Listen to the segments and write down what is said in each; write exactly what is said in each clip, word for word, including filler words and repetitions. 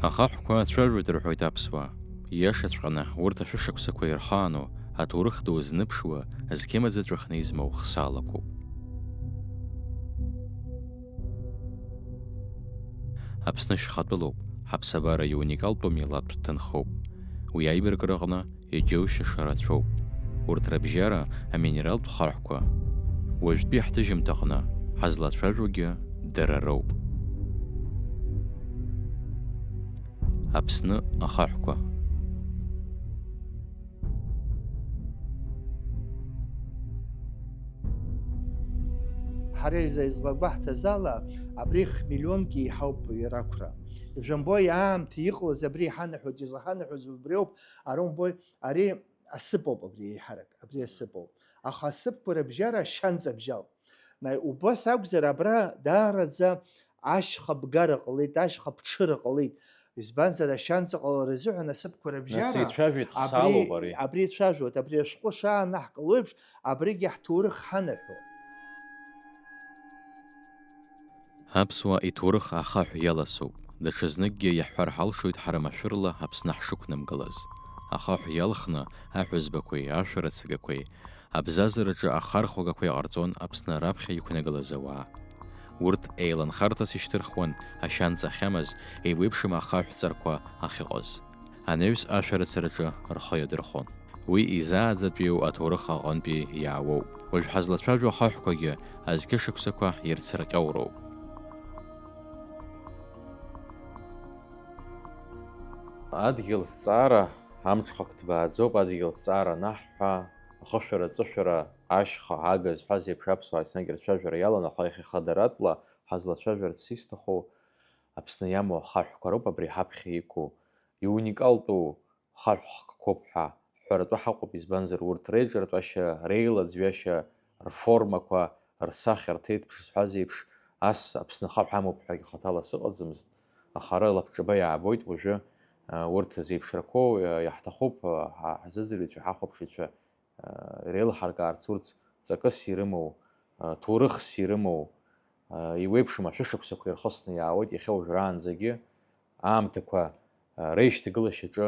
Ахаҳәқәа ацәажәоит рҳәоит аԥсуаа. Ииашаҵәҟьаны, урҭ ашәышықәсақәа ирхаану, аҭоурых ду зныԥшуа, зқьымаӡа ҵәахны измоу хсаалақәоуп. Аԥсны шьхатәылоуп, ҳаԥсабара иуникалтәу милаҭтә ҭынхоуп. Уи аибаркра аҟны иџьоушьаша рацәоуп. Урҭ рыбжьара аминералтә хаҳәқәа. Уажәтәи ҳҭыжьымҭаҟны ҳазлацәажәогьы дара роуп. Аԥсны ахаҳәқәа. Ҳара иза-, излабаҳҭаз ала, абри хмиллионки иҳауп ирақәра. Ижәымбои, аамҭа иҟалаз абри иҳанаҳәоит, излаҳанаҳәоз убриоуп, ара умбои, ари асыпоуп абри еиҳарак, абри асыпоуп. Аха асыпқәа рыбжьара ашьанҵа бжьалт. Наи, убас акәзар, абра даараӡа ашьха бгара ҟалеит, ашьха ԥҽыра ҟалеит. Избанзар, ашьанҵа ҟалара азыҳәан асыпқәа рыбжьара еицәажәеит, абри, хсаалоуп ари. Абри ицәажәоит, абри ашәҟәы шаанаҳкыло еиԥш, абригьы ҳҭоурых ҳанаҳәон. Аԥсуа иҭоурых ахаҳә иаласоуп. Даҽазныкгьы иаҳҳәар ҳалшоит ҳара машәырла Аԥсны ҳшықәнамгалаз. Ахаҳә иалхны, аҳәызбақәеи ашәарыцагақәеи, абзазараҿы ахархәагақәа иҟарҵон Аԥсны раԥхьа иқәнагалаз ауаа. Урҭ еиланхарҭас ишьҭырхуан ашьанҵа ахьамаз, еиуеиԥшым ахаҳә ҵарқәа ахьыҟаз. Анаҩс ашәарыцараҿы рхы иадырхәон. Уи изааӡатәиу аҭоурых аҟынтәи иаауоуп. Уажә ҳазлацәажәо ахаҳәқәагьы азқьышықәсақәа ирцырҟьауроуп. Адгьыл ҭҵаара амҽхак ҭбааӡоуп, адгьыл ҭҵаара анаҳҳәа, ахышәара, аҵышәара, ашьха, ага зҳәаз еиԥш аԥсуаа еснагь рцәажәара иалан, аха иахьа хадаратәла ҳазлацәажәарц исҭаху Аԥсны иамоу ахаҳәқәа роуп, абри ҳаԥхьа иқәу, иуникалтәу хаҳә хкқәоуп ҳәа ҳҳәаратәы ҳаҟоуп, избанзар, урҭ реиҿартәашьа, реилаӡҩашьа, рформақәа, рсахьа, рҭеиҭԥш зҳәаз еиԥш, ас Аԥсны ахаҳә амоуп ҳәагьы хаҭала сыҟаӡамызт, аха ара лабҿаба иаабоит уажәы, а, урҭ зеиԥшрақәоу, а, иаҳҭахуп, а, ҳа-, ҳзыӡырҩцәа, ҳахәаԥшыҩцәа, а, иреилаҳаркаарц урҭ ҵакыс ирымоу, а, ҭоурыхс ирымоу, а, еиуеиԥшым ашәышықәсақәа ирхысны иаауеит иахьа уажәраанӡагьы, аамҭақәа, а, реишьҭагылашьаҿы,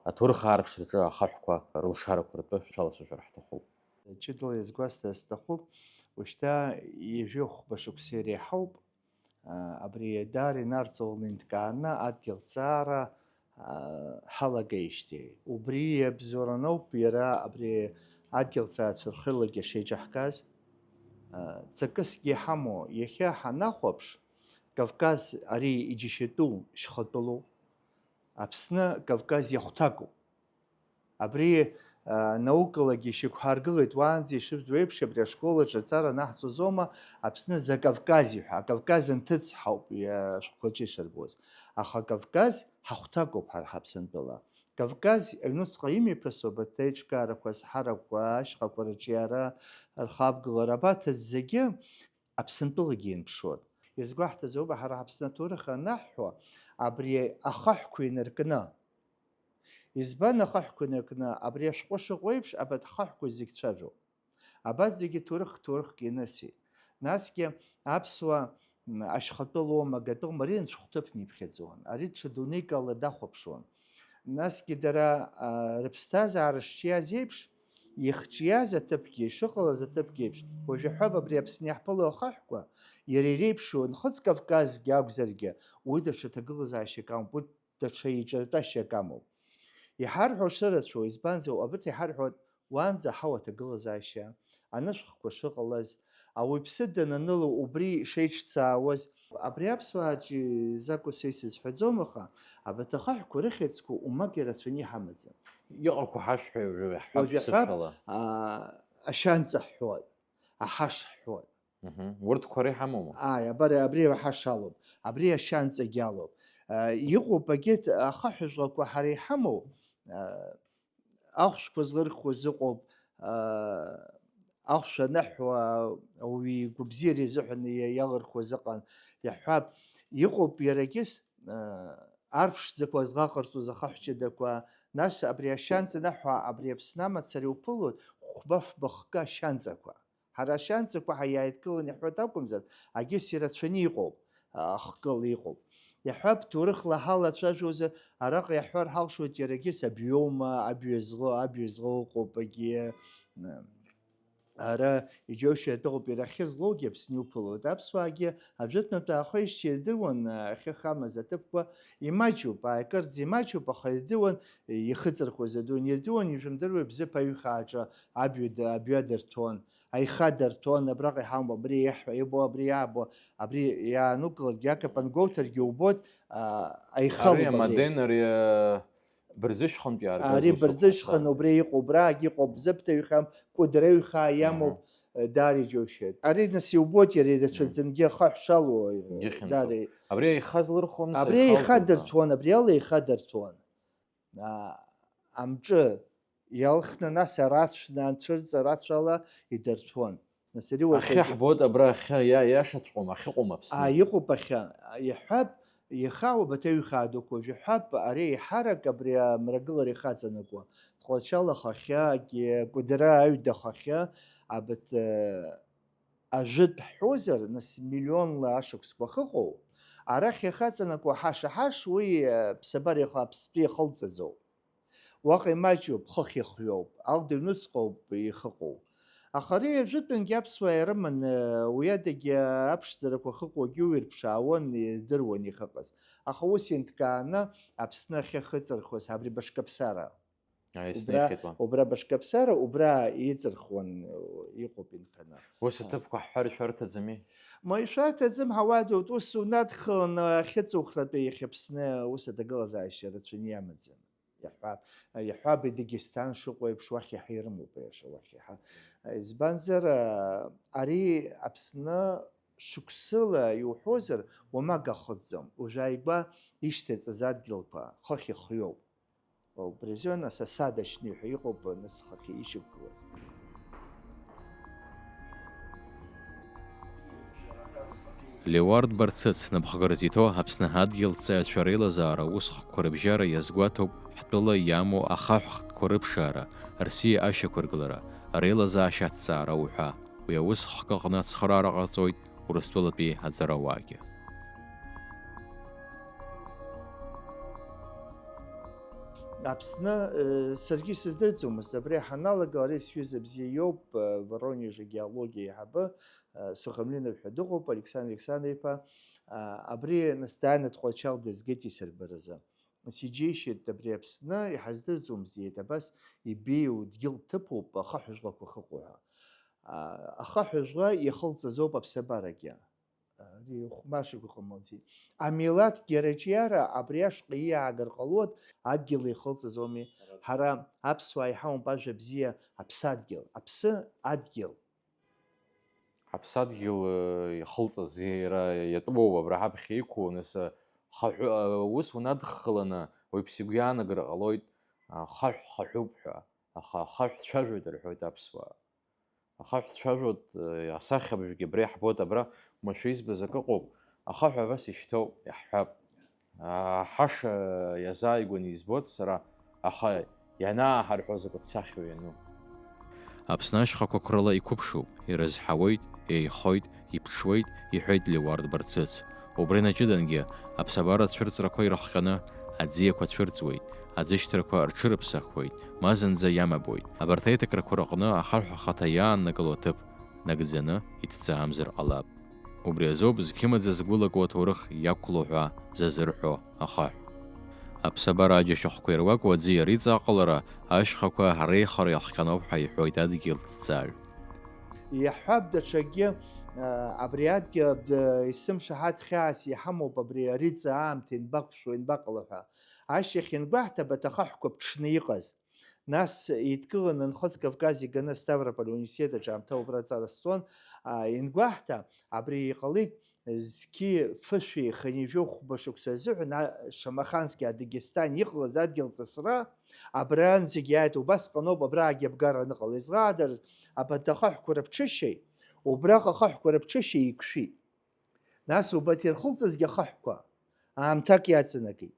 аҭоурых аарԥшраҿы ахаҳәқәа рылшарақәа ртәы шәалацәажәар ҳҭахуп. Ҷыдала иазгәасҭар сҭахуп, ушьҭа ҩажәи хәба шықәса иреиҳауп, а, абри даара инарҵауланы инҭкааны адгьыл ҭҵаара, а, ҳалагеижьҭеи. Убри иабзоураны ауп иара абри адгьыл ҭҵааҩцәа рхы-лагьы шеиҿаҳкааз. А, ҵакысгьы иҳамоу, иахьа ҳанахәаԥш, Кавказ ари иџьашьатәу шьхатәылоуп. Аԥсны Кавказ иахәҭакуп. Абри, а, наукалагьы ишьақәҳаргылеит, уаанӡа ишыжәдыруа еиԥш, абри ашкол аҿы аҵара анаҳҵозоума Аԥсны Закавказье ҳәа, Акавказ анҭыҵ ҳауп, иа-, ашәҟәқәаҿы ишарбоз. Аха Кавказ ҳахәҭакуп ҳара ҳаԥсынтәыла. Кавказ аҩнуҵҟа имҩаԥысуа абарҭ аиҿкаарақәа, азҳарақәа, ашьхақәа рыҿиара, рхабгалара, абарҭ зегьы Аԥсынтәылагьы ианԥшуан. Иазгәаҳҭаз ауп, ҳара ҳаԥсны аҭоурых анаҳҳәо, абри ахаҳәқәа инаркны. Избан ахаҳәқәа инаркны? Абри ашәҟәы шыҟоу еиԥш, абарҭ ахаҳәқәа зегь цәажәоуп. Абарҭ зегьы ҭоурых-ҭоурыхк ианысит. Насгьы аԥсуа, м, ашьхатәы лоума, агатәы лоума, ари анцәахәҭыԥны иԥхьаӡон. Ари даҽа дунеик ала дахәаԥшуан. Насгьы дара, а, рыԥсҭазаара шҿиаз еиԥш, ихҿиаз аҭыԥгьы, ишыҟалаз аҭыԥгьы еиԥш, уажә иаҳҳәап, абри Аԥсны иаҳԥыло ахаҳәқәа, иара иреиԥшу, нхыҵ Кавказгьы акәзаргьы, уи даҽа ҭагылазаашьак амоуп, уи даҽа еиҿартәашьак амоуп. Иҳарҳәо шырацәоу, избанзар, абарҭ иҳарҳәоит уаанӡа аҳауа аҭагылазаашьа, анышәхқәа шыҟалаз, ауаҩԥсы дананыло убри шеиҿцаауаз, абри аԥсуааҿы изакәу са исызҳәаӡом, аха абарҭ ахаҳәқәа рыхьӡқәа умак ирацәаны иҳамаӡам. Иҟақәоу ҳашәҳәа уажәы, уажәы ҳҳәап, ԥсышәала. А, ашьанҵа ҳҳәоит, аҳаш ҳҳәоит. Мгм. Урҭқәа ара иҳамоума? Ааи, абар, абри аҳаш алоуп, абри ашьанҵагь алоуп. А, иҟоуп агьырҭ ахаҳә жәлақәа ҳара иҳамоу, а, ахәшәқәа злырхуаз ыҟоуп, аа, ахәшә аныҳәо, ауаҩы игәабзиара изыҳәан иа-, иалырхуаз ыҟан, иаҳҳәап, иҟоуп иарагьы, аа, арԥшӡақәа злаҟарҵоз ахаҳә ҷыдақәа, нас абри ашьанҵа аныҳәа, абри Аԥсны амацара иуԥылоит, хәба-фба хкы ашьанҵақәа. Ҳара ашьанҵақәа ҳа иааидкыланы иаҳҳәоит акәымзар, агьыс ирацәаны иҟоуп, а, хкыла иҟоуп. Иаҳҳәап, ҭоурыхла ҳалацәажәозар, араҟа иаҳҳәар ҳалшоит иарагьы сабиоума, абҩа злоу, абҩа злоу ыҟоуп, егьи, м, ара иџьоушьа дыҟоуп, иара ахьы злоугьы Аԥсны иуԥылоит. Аԥсуаагьы ажәытәнатә аахижьҭеи ирдыруан, ахьы хамыз аҭыԥқәа имаҷуп, ааи, акырӡа имаҷуп, аха ирдыруан ихыҵырхуаз адунеи, ирдыруан ижәымдыруа бзыԥ аҩхааҿы абҩа д-, абҩа дырҭон. Аиха дырҭон, абраҟа иҳамоуп, абри иаҳҳәо, ибо, абри иаабо, абри иаанукыларгьы, акапан гәоуҭаргьы убоит, а, аихалоуп Ари абри. Амаден, ари, а, Бырӡышьхантәи иааргаз Ари ус Бырӡышьхан, акәхап. Убри иҟоуп, убраагьы иҟоуп, бзыԥҭаҩхам, кәыдраҩхаа Мгм. Иамоуп, э, даара иџьоушьеит. Ари нас иубоит, иара ирацәаӡангьы ахаҳә шалоу, э, Иахьынтәу. Даара. Абри аиха злырхуамыз Абри аиха аиха лҭоуп. Дырҭон, абри ала аиха дырҭон. А, амҿы иалхны, нас арацә, анцәырҵ, арацәала идырҭәуан. Нас ари уажә Ахьы азы ҳбоит абра, ахьы, иа-, иашаҵәҟьом, ахьыҟоума Аԥсны? Аа, иҟоуп ахьы. Иҳәап, иахьа уабаҭаҩхаа дуқәа, жәаҳәап, ари еиҳарак абри амрагылара ихаҵанакуа. Тҟәарчал ахахьы, Кәыдры аҩда ахахьы, абарҭ, э, ажәытә ҳҳәозар, нас миллионла ашықәсқәа ахьыҟоу, арахь иахаҵанакуа ҳаша-ҳаш уи, э, ԥсабара иаха-, аԥстәы иахылҵазоуп. Уаҟа имаҷуп, хыхь ихҩоуп, алда аҩнуҵҟоуп ихыҟоу. Аха ари ажәытәангьы аԥсуаа ирыман, уи адагьы аԥшӡарақәа ахьыҟоугьы уирԥшаауан, ирдыруан ихыҟаз. Аха ус инҭкааны Аԥсны ахьы ахьыҵырхуаз абри Башкаԥсара. Ааи, Убра, снеихьеит уа. Убра Башкаԥсара, убра иҵырхуан, иҟоуп инханы. Ус аҭыԥқәа ҳҳәар ишәарҭаӡами? Ма ишәарҭаӡам, ҳауадоуп, ус унадхаланы ахьыҵухратәы иахьа Аԥсны ус аҭагылазаашьа рацәаны иамаӡам. Иаҳҳәап, иаҳҳәап, Дагестан шыҟоу еиԥш, уахь иаҳа ирымоуп, аиаша, уахь иаҳа. Избанзар, ари Аԥсны шықәсыла иуҳәозар, уамак ахыҵӡом. Уажәааигәа ишьҭаҵаз адгьылқәа хыхь ихҩоуп. Убри азы, нас, асадочный ҳәа иҟоуп, нас, хыхь ишьақәгылаз. Леуард Барцыц напхгаразы иҭоу Аԥсны адгьылҵаҩцәа реилазаара усхкқәа рыбжьара иазгәаҭоуп ҳтәыла иамоу ахаҳә хкқәа рыԥшаара, рсиа ашьақәыргылара, реилазаашьа аҭҵаара уҳәа. Уи аус хкы аҟны ацхыраара ҟарҵоит Урыстәылатәи аҵарауаагьы. Аԥсны, э, саргьы исыздырӡомызт, абри ҳаналага, ари сҩыза бзиа иоуп, э, Воронеж агеологиа еиҳабы, э, Сухомлинов ҳәа дыҟоуп, Александр Александр-иԥа, а, абри нас дааины Тҟәарчал дызгеит исырбаразы. Нас иџьеишьеит абри Аԥсны, иҳаздырӡомызт, иеит абас ибеиоу дгьыл ҭыԥуп, ахаҳә жәлақәа ахьыҟоу ҳәа. А, ахаҳә жәла иахылҵыз ауп аԥсабарагьы. Ари хәмаршақә иҟамлаӡеит. Амилаҭгьы арҿиара абри ашҟа иаагар ҟалоит, адгьыл ихылҵыз ауми. Ҳара аԥсуаа иҳамоуп ажәа бзиа, аԥсадгьыл, аԥсы адгьыл. Аԥсадгьыл, э, ихылҵыз иара иатәоуп, абра ҳаԥхьа иқәу, нас, э, хаҳәы, э, ус унадххыланы, уаҩԥс игәы иаанагар ҟалоит, э, хаҳә хаҳәуп ҳәа, аха ахаҳә цәажәоит рҳәоит аԥсуаа. Ахаҳә цәажәоит, э, асахьабжьгьы абра иаҳбоит, абра уамашәа избаз акы ыҟоуп, ахаҳә абас ишьҭоуп, иаҳҳәап. Аҳаша иазааигәаны избоит сара, аха ианааҳарҳәо закәытә сахьоу иану. Аԥсны ашьхақәа қәрала иқәыԥшуп, ирызҳауеит, еихоит, иԥҽуеит, иҳәеит Леуард Барцыц. Убри наҷыдангьы, аԥсабара ацәырҵрақәа ирыхҟьаны, аӡиақәа цәырҵуеит, аӡышьҭрақәа рҽырыԥсахуеит, ма зынӡа иамабоит. Абарҭ аиҭакрақәа рыҟны ахаҳә ахаҭа иааннакыло аҭыԥ нагӡаны иҭҵаамзар ҟалап. Убри азоуп зқьымаӡа згәылаку аҭоурых иақәло ҳәа зазырҳәо ахаҳә. Аԥсабара аџьашьахәқәа ируаку аӡиа риҵаҟалара ашьхақәа реихара иахҟьаноуп ҳәа иҳәоит адгьылҵҵаҩ. Иаҳҳәап, даҽакгьы, а, абри адгьыл, а, исымшаҳаҭ хьаас иҳамоуп абри ариҵа аамҭа ианбақәшәо, ианбаҟало ҳәа. Ашьҭахь иангәаҳҭап аҭахаҳәқәа ԥҽны иҟаз. Нас еидкыланы Нхыҵ Кавказ иганы Ставрополь ауниверситет аҿы аамҭа убра аҵара сҵон, а, иангәаҳҭа, абри иҟалеит, зқьи фышәи хынҩажәи хәба шықәса азыҳәан, а, Шамаханск, Адыгестан иҟалаз адгьыл ҵысра, абранӡагь иааит, убасҟаноуп абраагьы абгара аныҟала. Излаадарыз, абарҭ ахаҳәқәа рыԥҽышьеи, убраҟа ахаҳәқәа рыԥҽышьеи еиқәшәеит. Нас убарҭ ирхылҵызгьы ахаҳәқәа аамҭак иаҵанакит.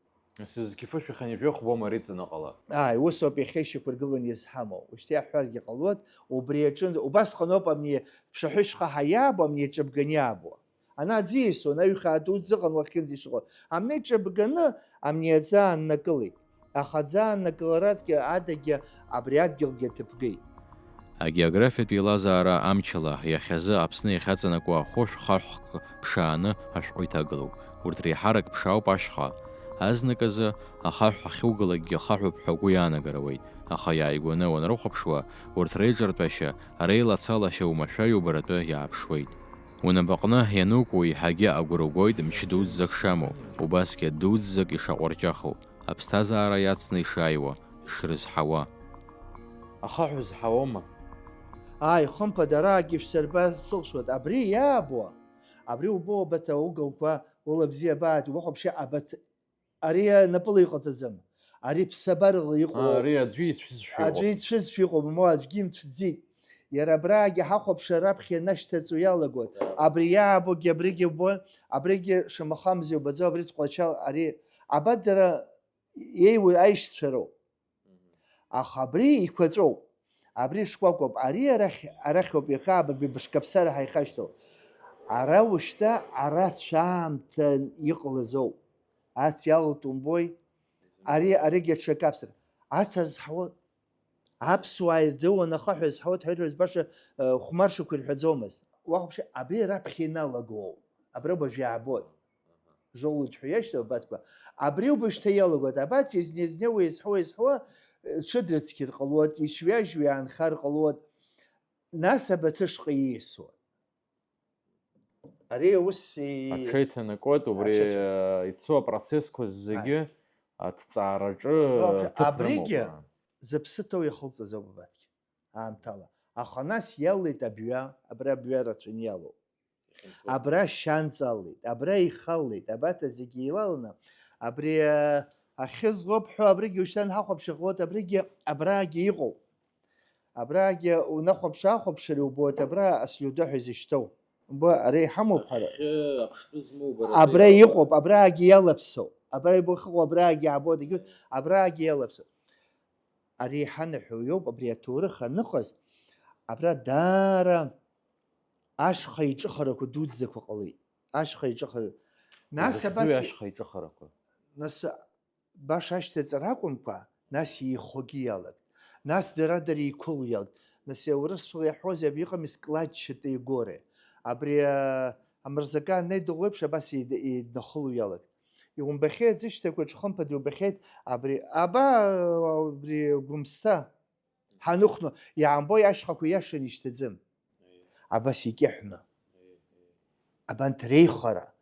Сызқьы фышәи хынҩажәи хәбоума ари ҵаныҟала? Ааи, ус ауп иахьа ишьақәыргыланы изҳамоу. Ушьҭа иаҳҳәаргьы ҟалоит, убри аҿынӡа, убасҟаноуп абни ԥшаҳәышьха ҳәа иаабо, абни аҿыбганы иаабо. Ана аӡы иасуан, аҩхаа дуӡӡа ыҟан уахьынӡа ишыҟоу. Амни ҿыбганы, амни аӡы ааннакылеит. Аха аӡы ааннакылараҵәҟьа адагьы абри адгьылгьы аҭыԥгеит. Агеографиатә еилазаара амчала, иахьазы Аԥсны иахьаҵанакуа ахәышә харҳәк ԥшааны ашәҟәы иҭагылоуп. Урҭ реиҳарак ԥшаауп ашьха. Азныказы ахаҳә ахьугалакгьы хаҳәуп ҳәа угәы иаанагар ауеит, аха иааигәаны уанрыхәаԥшуа, урҭ реиҿартәашьа, реилацалашьа уамашәа иубаратәы иааԥшуеит. Унапаҟны ианукуа еиҳагьы агәра угоит мч дуӡӡак шамоу, убасгьы дуӡӡак ишаҟәарҷахоу, аԥсҭазаара иацны ишааиуа, ишрызҳауа. Ахаҳә узҳауама? Ааи, хымԥада, араагьы шәсырба сылшоит. Абри иаабо, абри убо, абаҭ аугалқәа, ула бзиа абааит, уахәаԥши, абаҭ, ари напыла иҟаҵаӡам. Ари ԥсабарала иҟоу. Аа, ари аӡәы ицәызшәа иҟоуп. Аӡәы ицәызшәа иҟоуп, мо аӡәгьы имцәӡит. Иара абраагьы ҳахәаԥшра раԥхьа инашьҭаҵо иалагоит. Абри иаабогьы абригьы убои, абригьы шамахамзеи убаӡо, абри тҟәачал, ари абадара иеиуа аишьцәа роуп. Аха абри еиқәаҵәоуп. Абри шкәакәоуп. Ари арахь, арахьоуп иахьа абыржәы бышкаԥсара ҳаихашьҭоу. Ара ушьҭа арацәа аамҭа иҟалазоуп. Ас иалоуп умбои? Ари, аригьы аҽа каԥсара. Аҭа зҳауа, аԥсуаа ирдыруан ахаҳә зҳауа, ҳәа баша, э, хәмаршақә ирҳәаӡомызт. Уахәаԥши, абри раԥхьа иналагоуп. Абра уажә иаабоит. Жолуд ҳәа иашьҭоу абатәқәа. Абри убышьҭа иалагоит. Абат изне-зне уеизҳәа-уеизҳәа, э, ҽыдрыцқьыр ҟалоит, ишҩажәҩа аанхар ҟалоит. Нас абаҭышҟа ииасуа. Ари аус и-, аҽеиҭанакуеит, убри, аҽеиҭа-, э, ицо апроцессқәа зегьы, аи, аҭҵаараҿы, вообще, э, ҭыԥ абригьы рымоуп, аа, зыԥсы ҭоу иахылҵыз ауп абарҭгьы, аамҭала. Аха нас иалеит абҩа, абра абҩа рацәаны иалоуп. Ихьанҭоуп. Абра шьанҵа алеит, абра ихы алеит, абарҭ зегьы еилаланы, абри, э, ахьы злоуп ҳәа абригьы ушьҭан ҳахәаԥшыр ҟалоит, абригьы абраагьы иҟоуп. Абраагьы унахәаԥш-аахәаԥшыр иубоит, абра аслиудаҳәа изышьҭоу. Умбо, ара иҳамоуп ҳара. Ахьы аԥштәы змоу бара абра беиоуп. Иҟоуп, абраагьы иалаԥсоуп. Абра ибыхҟоу абраагьы аабоит, егьи абраагьы иалаԥсоуп. Ари иҳанаҳәо иоуп, абри аҭоурых аныҟаз, абра даара ашьха иҿыхарақәа дуӡӡақәа ҟалеит. Ашьха иҿыхара. Нас изахьӡу абарҭ ашьха иҿыхарақәа? Нас баша ашьҭаҵара акәымкәа, нас еихогьы иалагт. Нас дара-дара еиқәыло иалагт. Нас урысшәала иаҳҳәозеи, абри иҟами складчатые горы. Абри, а, амырзакан Недо леиԥш абас еид-, еиднахыло иалагт. Иумбахьеит, зышьҭақәа ҿхымԥада иубахьеит, абри, аба, абри Гәымсҭа ҳаныхәно, иаамбои ашьхақәа иашаны ишьҭаӡым. Абас икьыҳәны. Абанҭ реихара.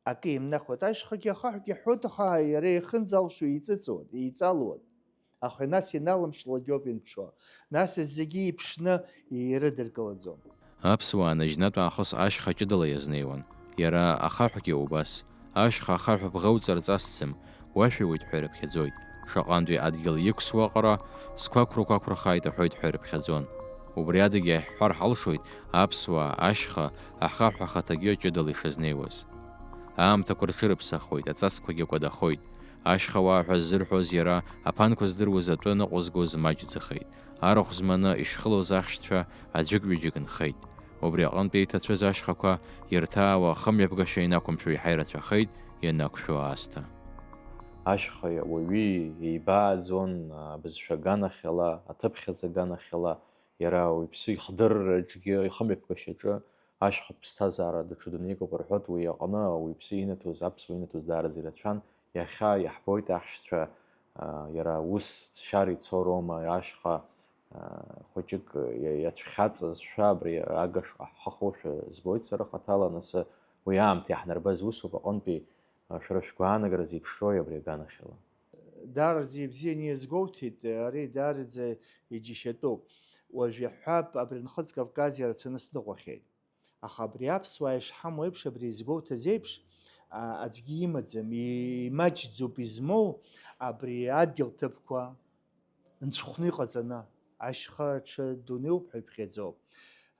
Акы имнахуеит, ашьхагьы ахаҳәгьы ҳәоит, аха иара иахьынӡалшо иҵыҵуан, еиҵалуан. Аха нас иналымшалакь ауп ианԥшуа. Нас зегьы иԥшны ирыдыркылаӡом. Аԥсуаа наџьнатә аахыс ашьха ҷыдала иазнеиуан. Иара ахаҳәгьы убас. Ашьха ахаҳә бӷоуҵар ҵасӡам, уашәиуеит ҳәа ирыԥхьаӡоит. Шаҟантәи адгьыл иқәсуа аҟара сқәақәрақәақәрхааит аҳәоит ҳәа ирыԥхьаӡон. Убри адагьы иаҳҳәар ҳалшоит, аԥсуаа ашьха, ахаҳә ахаҭагьы ҷыдала ишазнеиуаз. Аамҭақәа рҽырыԥсахуеит, аҵасқәагьы кәадахоит. Ашьхауаа ҳәа ззырҳәоз иара, аԥанқәа здыруаз атәы ныҟәызгоз маҷӡахеит. Арахә зманы ишхылоз ахьшьцәа аӡәык-ҩыџьак нхеит. Убри аҟынтә еиҭацәыз ашьхақәа ирҭаауа ахымҩаԥгашьа инақәымшәо иаҳа ирацәахеит ианақәшәо аасҭа. Ашьха уаҩы еибааӡон абызшәа аганахьала, аҭыԥхьаӡа аганахьала, иара уаҩԥсы ихдырраҿгьы, ихымҩаԥгашьаҿы ашьхатә ԥсҭазаара даҽа дунеик ауп рҳәоит, уи аҟны ауаҩԥсы инаҭоз, аԥсуа инаҭоз даараӡа ирацәан, иахьа иаҳбоит ахьшьцәа, а, иара ус ҵшьара ицо роума, ашьха, а, хәыҷык иа-, иацәхьаҵызшәа абри агашҟа ҳхы хоушәа збоит сара хаҭала, нас уи аамҭа иаҳнарбаз усуп аҟынтәи, а, шәара шәгәаанагара зеиԥшроуи абри аганахьала? Даараӡа ибзианы иазгәоуҭеит, ари даараӡа иџьашьатәуп. Уажә иаҳҳәап, абри Нхыҵ Кавказ ирацәаны сныҟәахьеит. Аха абри аԥсуаа ишҳамоу еиԥш, абри изгәоуҭаз еиԥш, а, аӡәгьы имаӡам, и-, имаҷӡоуп измоу абри адгьыл ҭыԥқәа нцәхәны иҟаҵаны, ашьха аҽы дунеиуп ҳәа иԥхьаӡоуп.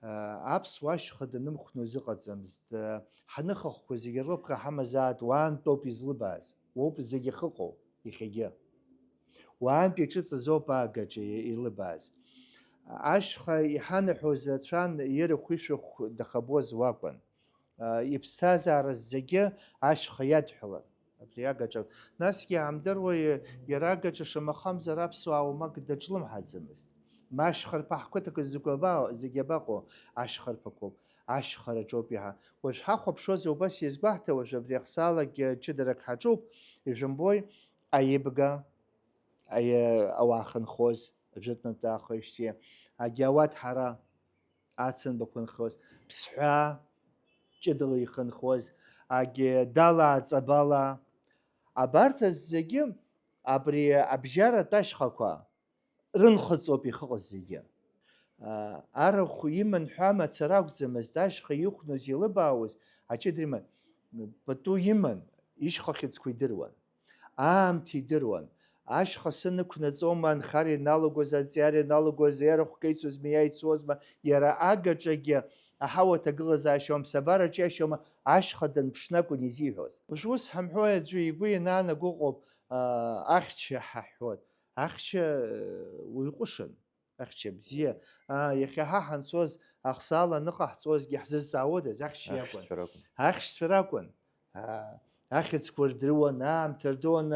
А, аԥсуа ашьха данымхәны узыҟаҵамызт. А, ҳаныхахәқәа зегьы рлыԥха ҳамазаат, уаантәоуп излыбааз, уоуп зегьы ахьыҟоу иахьагьы. Уаантәи ҿыц азоуп аагаҿа илыбааз. Ашьха иҳанаҳәоз ацәан ирахә-ишәахә дахабоз уакәын. Иԥсҭазаара зегьы ашьха иадҳәалан абри агаҿа. Насгьы иаамдыруа, иара агаҿа шамахамзар аԥсуаа уамак даҿлымҳаӡамызт. Ма ашьхарԥа ҳқыҭақәа зегьы аба-, зегьы абаҟоу? Ашьхарԥақәоуп, ашьхараҿоуп иаҳа. Уажә ҳахәаԥшуазар, убас иазгәаҳҭа, уажә абри ахсаалакгьы ҷыдарак ҳаҿуп, ижәымбои, аибга, аи-, ауаа хынхоз, ажәытәнатә аахижьҭеи, агьауаҭ ҳара, ацанбақәа нхоз, ԥсҳәаа, ҷыдала ихынхоз, агьи далаа ҵабалаа, абарҭ зегьы абри абжьаратә ашьхақәа рынхыҵоуп ихыҟаз зегьы. Арахә иман ҳәа мацара акәӡамызт, ашьха иқәноз, илыбаауаз аҷыда иман, пату иман, ишьха хьыӡқәа идыруан. Аамҭа идыруан. Ашьха сы нықәнаҵома, анхара ианалагоз, аҵиаара ианалагоз, арахә кеицәозма, иаицуазма, иара агаҿагьы аҳауа аҭагылазаашьа, аԥсабараҿы иашьома, ашьха данԥшны акәын изиҳәоз. Уажә ус ҳамҳәои, аӡәы игәы ианаанаго ыҟоуп, аа, ахьча ҳаҳәуан. Ахьча, уаҩ ҟәышын. Ахьча бзиа, аа, иахьа ҳа ҳанцоз, ахсаала аныҟаҳҵозгьы ҳзызҵаауадаз, ахьча иакәын. Ахьшьцәа ракәын. Ахьшьцәа ракәын. Аа, ахьӡқәа рдыруан, аамҭа рдыруан,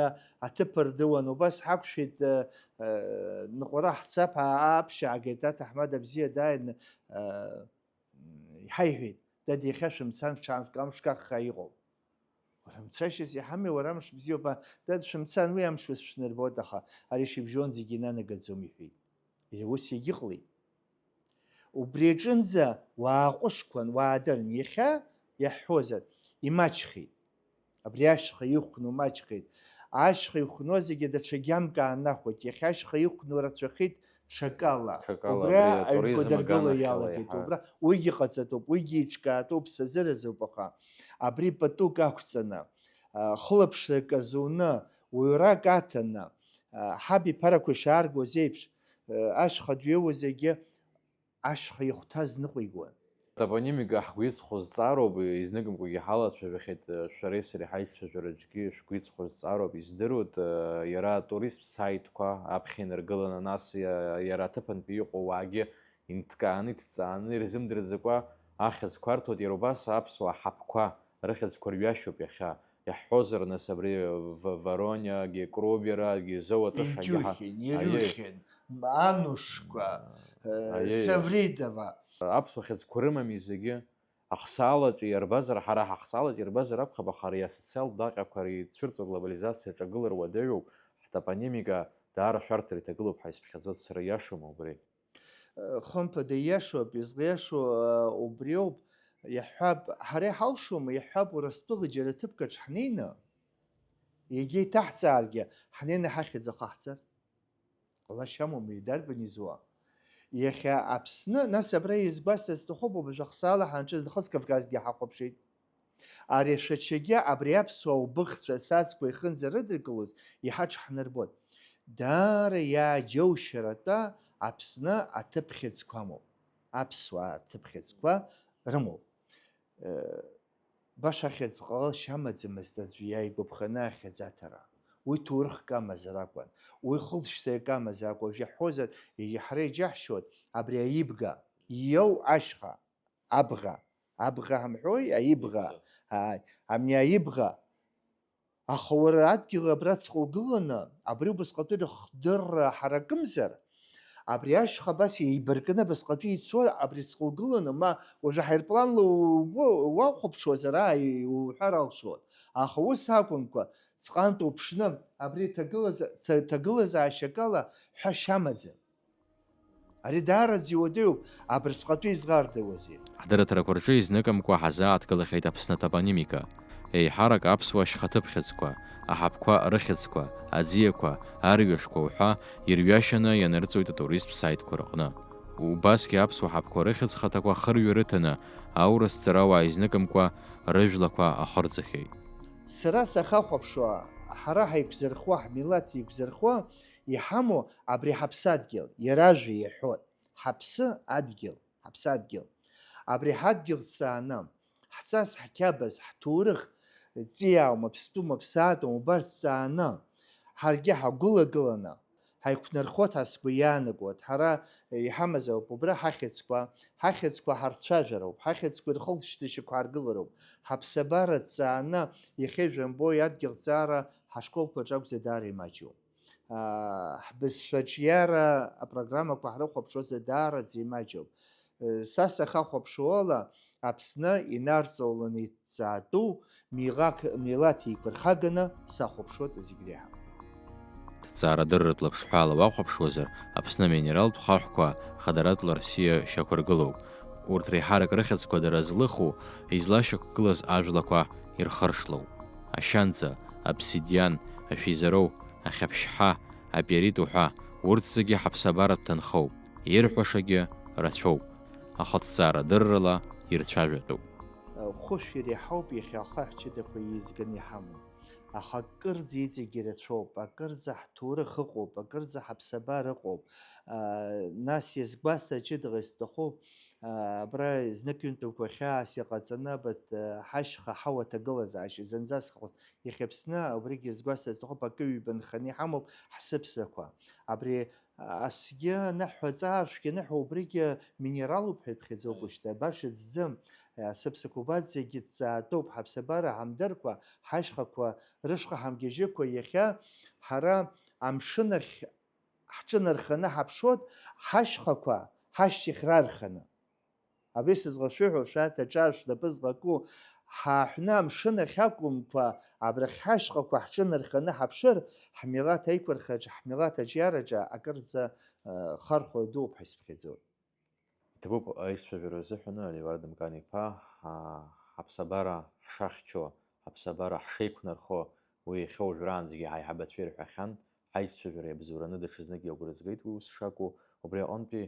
аҭыԥ рдыруан. Убас ҳақәшәеит, а, а, ныҟәара ҳцап, а, аԥшьаагеит, аҭаҳмада бзиа дааин, а, иҳаиҳәеит, дад, иахьа шәымцан, шәҽааншәк, амш гаххаа иҟоуп. Уара мцашьас иҳамои, уара амш бзиоуп, а, дад, шәымцан, уи амш ус шәнарбоит, аха ари шәыбжьон зегьы инанагаӡом, иҳәеит. Ус иагьыҟалеит. Убри аҿынӡа уааҟәышқәан, уаадырын. Иахьа иаҳҳәозар, имаҷхеит. Абри ашьха иқәну маҷхеит. Ашьха иқәну зегьы даҽа гьамк аанахәеит. Иахьа ашьха иқәну рацәахеит ҽакала. Ҽакала, убра абри атуризм аҩнқәа дыргыло аганахьала иалагеит. Иаҳа. Убра уигьы ҟаҵатәуп, уигьы еиҿкаатәуп, сазыразуп, аха абри патук ақәҵаны, а, хылаԥшрак азуны, уаҩрак аҭаны, а, ҳаб иԥарақәа ишааргоз еиԥш, а, ашьха дҩеиуа зегьы ашьха ихәҭаз ныҟәигон. Атопонимика ҳгәы иҵхо зҵаароуп, изныкымкәагьы ҳалацәажәахьеит, шәареи сареи ҳаицәажәараҿгьы шәгәы иҵхо зҵаароуп, издыруеит, иара атуристтә саитқәа аԥхьа инаргыланы, нас иа-, иара аҭыԥантәи иҟоу ауаагьы инҭкааны, иҭҵааны, ирзымдырӡакәа ахьӡқәа арҭоит, иара убас аԥсуаа ҳаԥқәа рыхьӡқәа рҩашьоуп иахьа. Иаҳҳәозар, нас, абри В-, Ворониагьы, Круберагьы, Зоу атышагьы ҳа-, Пентиухин, аиеи. Ирухин, Анушка, э, Аиеи. Савридова. Аԥсуа хьыӡқәа рымами зегьы. Ахсаалаҿы иарбазар, ҳара ҳахсаалаҿы иарбазар акәхап, аха ари асоциалтә даҟьақәа реицәырҵуа глобализациа аҿагылара уадаҩуп, ҳтопонимика даара шәарҭара иҭагылоуп ҳәа исԥхьаӡоит сара, иашоума убри? Хымԥада, ииашоуп, излаиашоу, а, убриоуп. Иаҳҳәап, ҳара иҳалшома, иаҳҳәап, Урыстәыла џьара ҭыԥк аҿы ҳнеины, егьа иҭаҳҵааргьы, ҳнеины ҳахьӡ ахаҳҵар? Ҟалашьа амоума, идарбан изуа? Иахьа Аԥсны, нас абра иазгәасҭар сҭахуп, уажәы ахсаала ҳанҿыз Нхыҵ Кавказгьы ҳахәаԥшит. Ари ашәачагьы абри аԥсуа убыхцәа асацқәа ихынӡарыдыркылоз иҳаҽҳнарбон. Даара иааџьоушьаратәа Аԥсны аҭыԥ хьыӡқәа амоуп. Аԥсуаа рҭыԥ хьыӡқәа рымоуп. Э, баша ахьӡ ҟалашьа амаӡамызт аӡәы иааигәаԥханы ахьӡ аҭара. Уи ҭоурыхк амазар акәын, уи хылҵшьҭрак амазар акәын. Уажә иаҳҳәозар, егьи ҳара иџьаҳшьоит абри аибга, иоу ашьха. Абӷа. Абӷа ҳамҳәои? Аибӷа. Ааи, ами аибӷа. Аха уара адгьыл абраҵәҟьа угыланы, абри убасҟатәи рыхдырра ҳаракымзар, абри ашьха абас еибаркны абасҟатәи ицо абраҵәҟьа угыланы, ма уажәы ҳаирпланла угәы уахәаԥшуазар, ааи, уҳәар алшон. Аха ус акәымкәа, ҵҟантә уԥшны, абри ҭагылаза-, ҭа-, ҭагылазаашьакала ҳәашьа амаӡам. Ари даараӡа иуадаҩуп, абырсҟатәи изӷардыруазеи? Ҳдырраҭарақәа рҿы изныкымкәа ҳазааҭгылахьеит Аԥсны атопонимика. Еиҳарак аԥсуа шьхаҭыԥхьыӡқәа, аҳаԥқәа рыхьӡқәа, аӡиақәа, арҩашқәа уҳәа ирҩашьаны ианырҵоит атуристтә саитқәа рыҟны. Убасгьы аԥсуа ҳаԥқәа рыхьӡ хаҭақәа хырҩа рыҭаны, аурыс ҵарауаа изныкымкәа рыжәлақәа ахырҵахьеит. Сара сахахәаԥшуа, ҳара ҳаиқәзырхо, ҳмилаҭ иқәзырхо, иҳамоу абри ҳаԥсадгьыл, иара ажәа иаҳәоит, ҳаԥсы адгьыл, ҳаԥсадгьыл. Абри ҳадгьыл ҵааны, ҳҵас, ҳқьабз, ҳҭоурых, ҵиааума, ԥстәума, ԥсаатәума, убарҭ ҵааны, ҳаргьы ҳагәылагыланы, ҳаиқәнархоит ҳәа сгәы иаанагоит. Ҳара иҳамаз ауп убра ҳахьӡқәа, ҳахьӡқәа ҳарцәажәароуп, ҳахьӡқәа ирхылҵшьҭышьақәа ҳаргылароуп. Ҳаԥсабара ҭҵааны иахьа ижәымбои адгьылҵаара ҳашколқәаҿ акәзар даара имаҷуп. Ҳбызшәаҿиара апрограммақәа ҳрыхәаԥшуазар даараӡа имаҷуп. Са сахьахәаԥшуала, Аԥсны инарҵауланы иҭҵаатәу милаҭ-, милаҭ еиқәырхаганы сахәаԥшуеит зегь реиҳа. Ҭҵаарадырратә лаԥшҳәаала уахәаԥшуазар, Аԥсны аминералтә хаҳәқәа хадаратәла рсиа шьақәыргылоуп. Урҭ реиҳарак рыхьӡқәа дара злыху, излашьақәгылаз ажәлақәа ирхыршлоуп. Ашьанҵа, обсидиан, ашәизароу, ахьаԥшьҳа, аперит уҳәа, урҭ зегьы ҳаԥсабаратә ҭынхоуп, ирҳәашагьы рацәоуп. Аха ҭҵаарадыррала ирцәажәатәуп. Хәышә иреиҳауп иахьа ахаҳә ҷыдақәа еизганы иҳамоу. Аха акырӡа иҵегьы ирацәоуп, акырӡа ҳҭоурых ыҟоуп, акырӡа ҳаԥсабара ыҟоуп. Нас иазгәасҭа ҷыдала исҭахуп, абра знык-ҩынтәқәа хьаас иҟаҵаны, абарҭ, ҳашьха ҳауа аҭагылазаашьа зынӡа схахәыс. Иахьа Аԥсны убригьы згәасҭар сҭахуп, акы ҩба нханы иҳамоуп ҳсыԥсақәа. Абри асгьы аныҳәа, аҵааршәгьы аныҳәа, убригьы минералуп ҳәа иԥхьаӡоуп уажәшьҭа, баша ӡӡым. Асыԥсақәа убарҭ зегьы ҭҵаатәуп, ҳаԥсабара ҳамдырқәа, ҳашьхақәа рышҟа ҳамгьежьыкәа, иахьа ҳара амшын ахь ҳҿынарханы ҳаԥшуеит, ҳашьхақәа ҳашьҭахь рарханы. Абри сызлашәыҳәо, шәарҭ аҿар шәнапы злаку, ҳааҳәны амшын ахь акәымкәа, абрахь ҳашьхақәа ҳҿынарханы ҳаԥшыр, ҳмилаҭ аиқәырхараҿы, ҳмилаҭ аҿиараҿы акырӡа, э, хархәа дууп ҳәа исыԥхьаӡоит. Иҭабуп аицәажәара азыҳәаны, Леуард Мкан-иԥа, а, ҳаԥсабара ҳшахьчо, ҳаԥсабара ҳшеиқәнархо, уи иахьа уажәраанӡагьы ҳаиҳабацәа ирҳәахьан, ҳаицәажәара иабзоураны даҽазныкгьы агәра згеит уи ус шакәу, убри аҟынтәи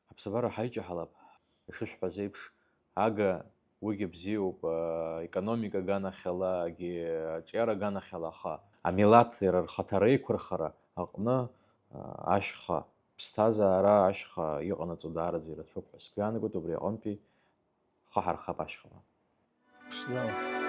ҳаԥсабара ҳаиҷаҳалап, ишышәҳәаз еиԥш, ага уигьы бзиоуп, а, економика аганахьалагьы, аҿиара аганахьала, аха амилаҭ иара рхаҭа реиқәырхара аҟны, а, ашьха ԥсҭазаара, ашьха иҟанаҵо даараӡа ирацәоуп ҳәа сгәы иаанагоит, убри аҟынтәи хаҳархап ашьхала. Ԥшӡала.